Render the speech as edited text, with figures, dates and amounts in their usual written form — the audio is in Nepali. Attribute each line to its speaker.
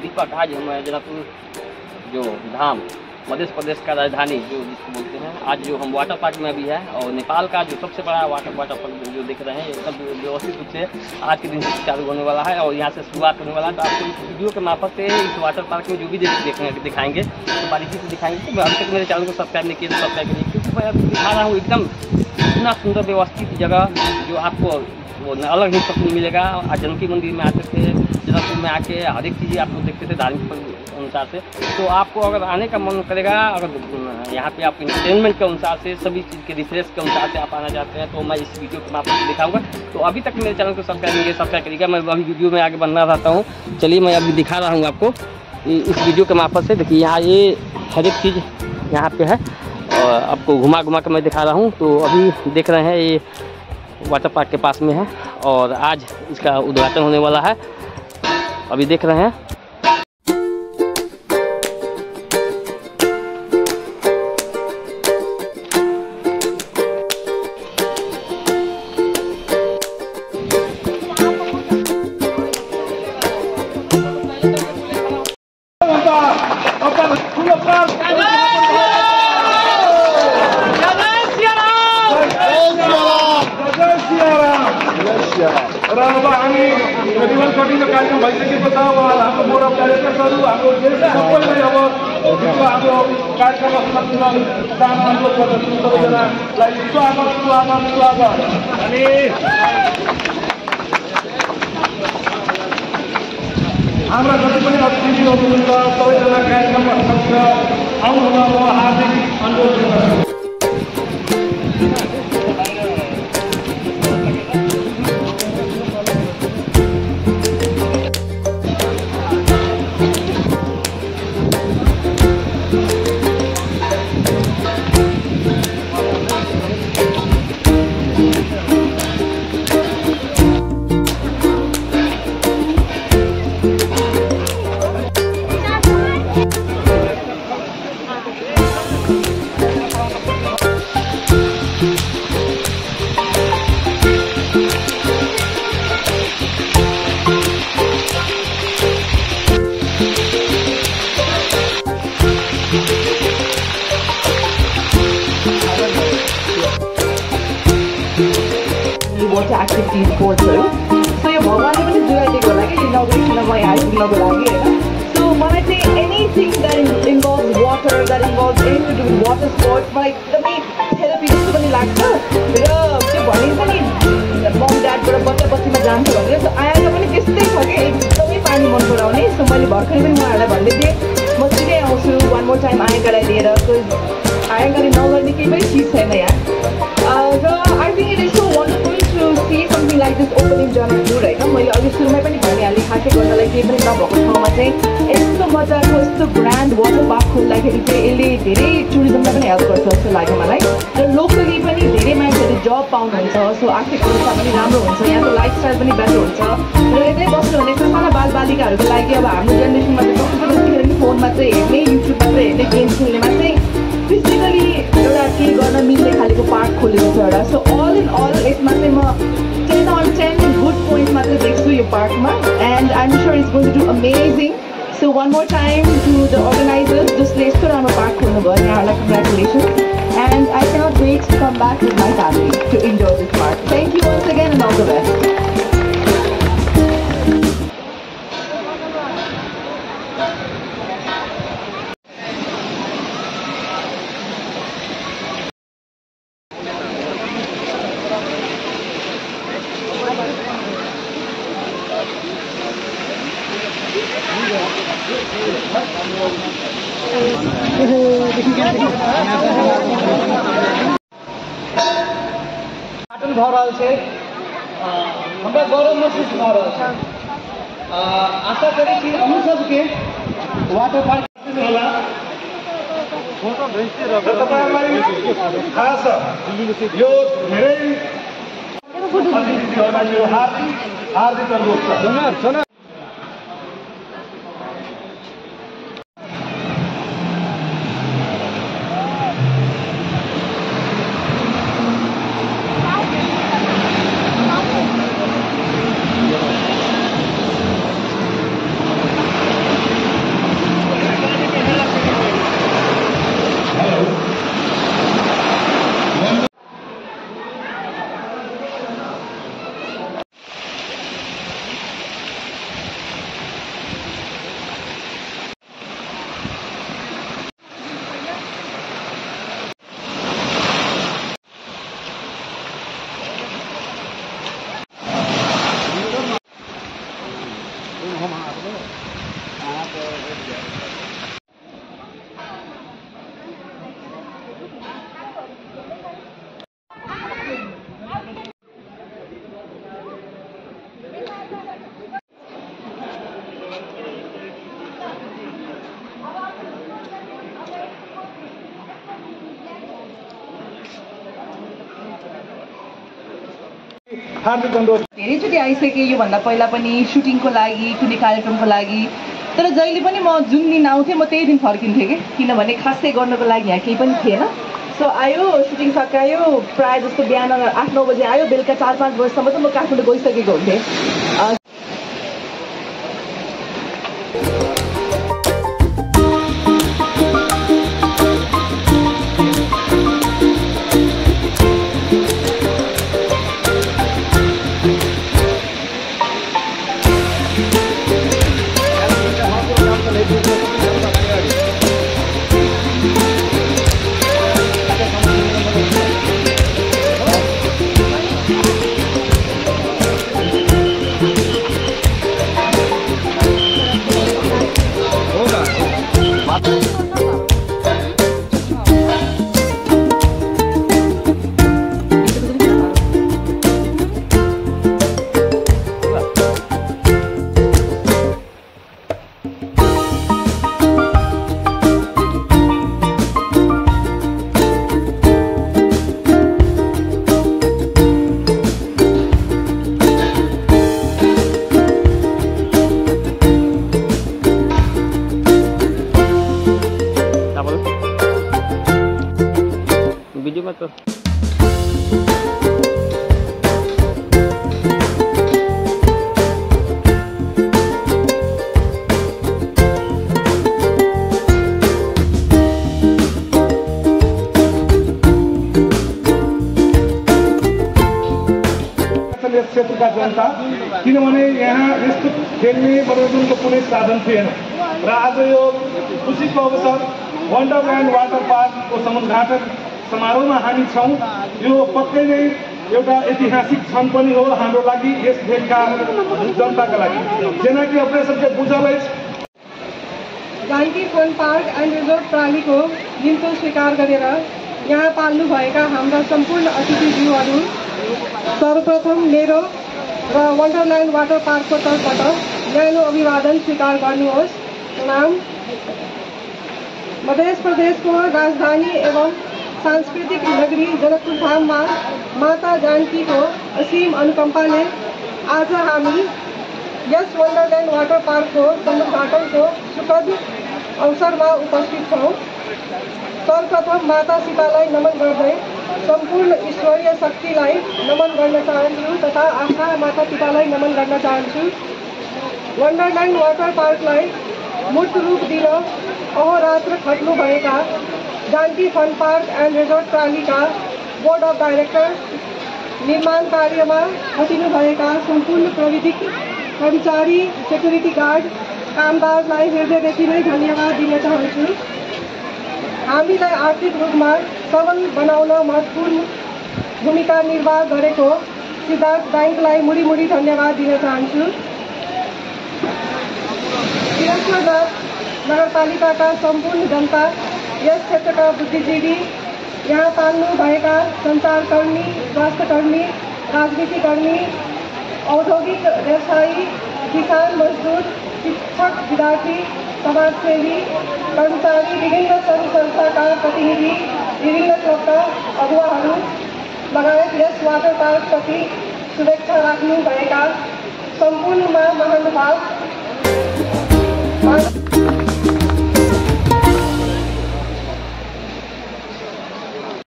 Speaker 1: दीपक। आज हम जनकपुर जो धाम मध्य प्रदेश का राजधानी जो जिसको बोलते हैं, आज जो हम वाटर पार्क में भी है और नेपाल का जो सबसे बड़ा वाटर पार्क जो देख रहे हैं, ये सब व्यवस्थित रूप से आज के दिन से चालू होने वाला है और यहाँ से शुरुआत होने वाला है। तो आपको इस वीडियो के मार्फत से इस वाटर पार्क में जो भी दिखाएंगे तो बारीकी से दिखाएंगे। तो अभी तक मेरे चैनल को सब्सक्राइब नहीं किया तो सब्सक्राइब करिए, क्योंकि मैं अभी दिखा रहा हूँ एकदम इतना सुंदर व्यवस्थित जगह जो आपको वो अलग ही सपने मिलेगा। आज जानकी मंदिर में आते थे, जनकपुर में आके हर एक चीज़ आप लोग देखते थे धार्मिक अनुसार से। तो आपको अगर आने का मन करेगा, अगर यहाँ पे आप इंटरटेनमेंट के अनुसार से सभी चीज़ के रिफ्रेश के अनुसार से आप आना चाहते हैं तो मैं इस वीडियो के माध्यम से दिखाऊंगा। तो अभी तक मेरे चैनल को सब्सक्राइब करिएगा। मैं अभी वीडियो में आगे बढ़ना चाहता हूँ। चलिए मैं अभी दिखा रहा हूँ आपको इस वीडियो के मार्फत से। देखिए यहाँ ये हर एक चीज़ यहाँ पे है और आपको घुमा घुमा के मैं दिखा रहा हूँ। तो अभी देख रहे हैं ये वाटर पार्क के पास में है और आज इसका उद्घाटन होने वाला है, अभी देख रहे हैं।
Speaker 2: र अब हामी रिबन कटिङको कार्यक्रम भइसकेको छ। हाम्रो बोर्ड अफ डाइरेक्टर्सहरू हाम्रो सबैलाई अब हाम्रो कार्यक्रममा समाप्ति गर्न अनुरोध गर्दछु। सबैजनालाई स्वागत। अनि हाम्रा जति पनि अतिथिहरू हुनुहुन्छ सबैजना कार्यक्रममा समाप्त आउनुहुन म हार्दिक अनुरोध गर्दछु।
Speaker 3: water activities portal. So यो भगवानले पनि जुगाइदिएको होला कि इनोग्रेसनमा यहाँ आइपुग्नको लागि हैन। So मलाई चाहिँ anything that involves water, that involves anything to do with water sports, मलाई एकदमै थेरापी जस्तो पनि लाग्छ। र त्यो भनिन्छ नि मम ड्याडबाट बच्चा-बच्चीमा जान्छ भनेर, त आयाका पनि त्यस्तै छ कि एकदमै पानी मन पराउने। सो मैले भर्खरै पनि उहाँहरूलाई भन्दै थिएँ म छिटै आउँछु वान मोर टाइम आयाकालाई लिएर। आयाकाले नगर्ने केही पनि चिज छैन यहाँ। र I think it is so wonderful to see something like this opening Janakpur होइन। मैले अघि सुरुमै पनि भनिहालेँ, खासै गर्नलाई केही पनि नभएको ठाउँमा चाहिँ यस्तो मजाको यस्तो ग्रान्ड वाटर पार्क खोल्दाखेरि चाहिँ यसले धेरै टुरिज्मलाई पनि हेल्प गर्छ जस्तो लाग्यो मलाई। र लोकली पनि धेरै मान्छेहरूले जब पाउनुहुन्छ, सो आर्थिक अवस्था पनि राम्रो हुन्छ, यहाँको लाइफस्टाइल पनि बेटर हुन्छ। र यतै बस्नु भने साना बालबालिकाहरूको लागि अब हाम्रो जेनेरेसनमा चाहिँ सबैको जतिखेर पनि फोनमा चाहिँ हेर्ने, युट्युब मात्रै हेर्ने, गेम खेल्नेमा चाहिँ फिजिकली एउटा केही गर्न मिल्ने खालेको पार्क खोलेको छ एउटा। सो अल इन अल यसमा चाहिँ म 10/10 गुड पोइन्ट मात्रै देख्छु यो पार्कमा। And I am sure it's going to do amazing. So one more time to the organisers जसले यस्तो राम्रो पार्क खोल्नुभयो, यहाँहरूलाई congratulation. And I cannot wait to come back with my family to enjoy this park. Thank you once again and all the best.
Speaker 4: उद्घाटन भऽ रहल छै, हमरा गौरव महसूस भऽ रहल छै। आशा करै छी अहूँ सबके वाटर पार्क होला।
Speaker 2: तपाईँहरूलाई खास यो धेरै अतिथिहरूलाई यो हार्दिक अनुरोध छ। हार्दिक अनुरोध।
Speaker 3: धेरैचोटि आइसकेँ योभन्दा पहिला पनि सुटिङको लागि कुनै कार्यक्रमको लागि, तर जहिले पनि म जुन दिन आउँथेँ म त्यही दिन फर्किन्थेँ कि, किनभने खासै गर्नको लागि यहाँ केही पनि थिएन। सो आयो, सुटिङ सकायो, प्रायः जस्तो बिहान 8-9 बजे आयो, बेलुका 4-5 बजीसम्म त म काठमाडौँ गइसकेको हुन्थेँ।
Speaker 1: वीडियो में तो
Speaker 2: क्षेत्रका जनता, किनभने यहाँ यस्तो खेल्ने मनोरञ्जनको कुनै साधन थिएन र आज यो खुसीको अवसर वन्डरल्यान्ड वाटर पार्कको समुद्घाटन समारोहमा हामी छौँ। यो पक्कै नै एउटा ऐतिहासिक क्षण पनि हो हाम्रो लागि, यस देशका जनताका लागि। जेना कि अपने सबके बुझल अछि,
Speaker 5: Janaki fun park and resort प्रालीको निम्तो स्वीकार गरेर यहाँ पाल्नुभएका हाम्रा सम्पूर्ण अतिथिज्यूहरू, सर्वप्रथम मेरो र वन्डरल्यान्ड वाटर पार्कको तर्फबाट न्यानो अभिवादन स्वीकार गर्नुहोस्। नाम मध्य प्रदेशको राजधानी एवं सांस्कृतिक नगरी जनकपुर धाममा माता जानकीको असीम अनुकम्पाले आज हामी यस वन्डरल्यान्ड वाटर पार्कको समुद्घाटनको सुखद अवसरमा उपस्थित छौँ। सर्वप्रथम माता सीतालाई नमन गर्दै सम्पूर्ण ईश्वरीय शक्तिलाई नमन गर्न चाहन्छु तथा आफ्ना माता पितालाई नमन गर्न चाहन्छु। वन्डरल्यान्ड वाटर पार्कलाई मूर्त रूप दिन अहोरात्र खट्नुभएका Janaki fun park and resort प्रालीका बोर्ड अफ डाइरेक्टर, निर्माण कार्यमा खटिनुभएका सम्पूर्ण प्रविधिक कर्मचारी, सेक्युरिटी गार्ड, कामदारलाई हृदयदेखि नै धन्यवाद दिन चाहन्छु। हामीलाई आर्थिक रूपमा सबल बनाउन महत्त्वपूर्ण भूमिका निर्वाह गरेको सिद्धार्थ ब्याङ्कलाई मुडी धन्यवाद दिन चाहन्छु। तिरस्करनाथ नगरपालिकाका सम्पूर्ण जनता, यस क्षेत्रका बुद्धिजीवी, यहाँ पाल्नुभएका सञ्चारकर्मी, स्वास्थ्यकर्मी, राजनीतिकर्मी, औद्योगिक व्यवसायी, किसान, मजदुर, शिक्षक, विद्यार्थी, समाजसेवी, कर्मचारी, विभिन्न सङ्घ संस्थाका प्रतिनिधि, विभिन्न क्लबका अगुवाहरू लगायत यस वाटर पार्कप्रति शुभेच्छा राख्नुभएका सम्पूर्णमा महानुभाव